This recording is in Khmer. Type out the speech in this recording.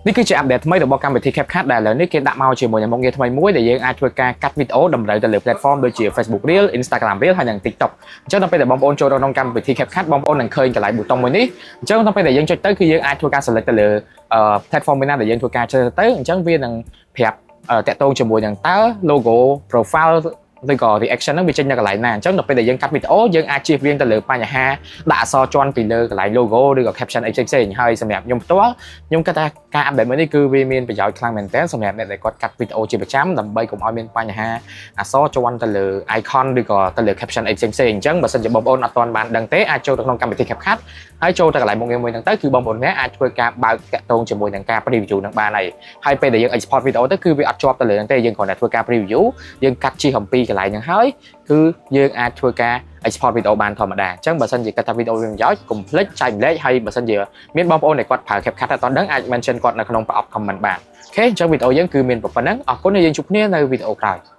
នេះគឺជា update ថ្មីរបស់កម្មវិធី CapCut ដែលឥឡូវនេះគេដាក់មកជាមួយនឹងមុខងារថ្មីមួយដែលយើងអាចធ្វើការកាត់វីដេអូតម្រូវទៅលើ platform ដូចជា Facebook Reel, Instagram Reel ហើយនិង TikTok។ អញ្ចឹងដល់ពេលដែលបងប្អូនចូលទៅក្នុងកម្មវិធី CapCut បងប្អូននឹងឃើញកន្លែងប៊ូតុងមួយនេះ។អញ្ចឹងដល់ពេលដែលយើងចុចទៅគឺយើងអាចធ្វើការ select ទៅលើ platform មួយណាដែលយើងធ្វើការជ្រើសរើសទៅអញ្ចឹងវានឹងប្រាប់តាក់ទងជាមួយនឹងតើ logo profile ឬក៏ reaction ហ្នឹងវាចេញនៅកន្លែងណាអញ្ចឹងដល់ពេលដែលយើងកាត់វីដេអូយើងអាចជៀសវាងទៅលើបញ្ហាដាក់អក្សរជាន់ពីលើកន្លែង logo ឬក៏ caption អីផ្សេងៗហើយសម្រាប់ខ្ញុំផ្ទាល់ខ្ញុំគិតថាការ update មួយនេះគឺវាមានប្រយោជន៍ខ្លាំងមែនទែនសម្រាប់អ្នកដែលគាត់កាត់វីដេអូជាប្រចាំដើម្បីកុំឲ្យមានបញ្ហាអក្សរជាន់ទៅលើ icon ឬក៏ទៅលើ caption អីផ្សេងៗអញ្ចឹងបើសិនជាបងប្អូនអត់ទាន់បានដឹងទេអាចចូលទៅក្នុងកម្មវិធី CapCut ហើយចូលទៅកន្លែងមុខងារមួយហ្នឹងទៅគឺបងប្អូនអ្នកអាចធ្វើការបើកតាក់ទងជាមួយនឹងការ preview នឹងបានហើយហើយពេលដែលយើង export វីដេអូទៅគឺវាអត់ជាប់ទៅលើហ្នឹងទេ។យើងគ្រាន់តែធ្វើការ preview យើងកាត់ជិះអំពីកន្លែងហ្នឹងហើយគឺយើងអាចធ្វើការ export វីដេអូបានធម្មតាអញ្ចឹងបើសិនជាគិតថាវីដេអូវាប្រយោជន៍កុំភ្លេចចែករំលែកហើយបើសិនជាមានបងប្អូនដែលគាត់ប្រើ CapCut អត់ទាន់ដឹងអាច mention គាត់នៅក្នុងប្រអប់ comment បាន។ OK អញ្ចឹងវីដេអូយើងគឺមានប៉ុណ្ណឹងអរគុណហើយយើងជួបគ្នានៅវីដេអូក្រោយ។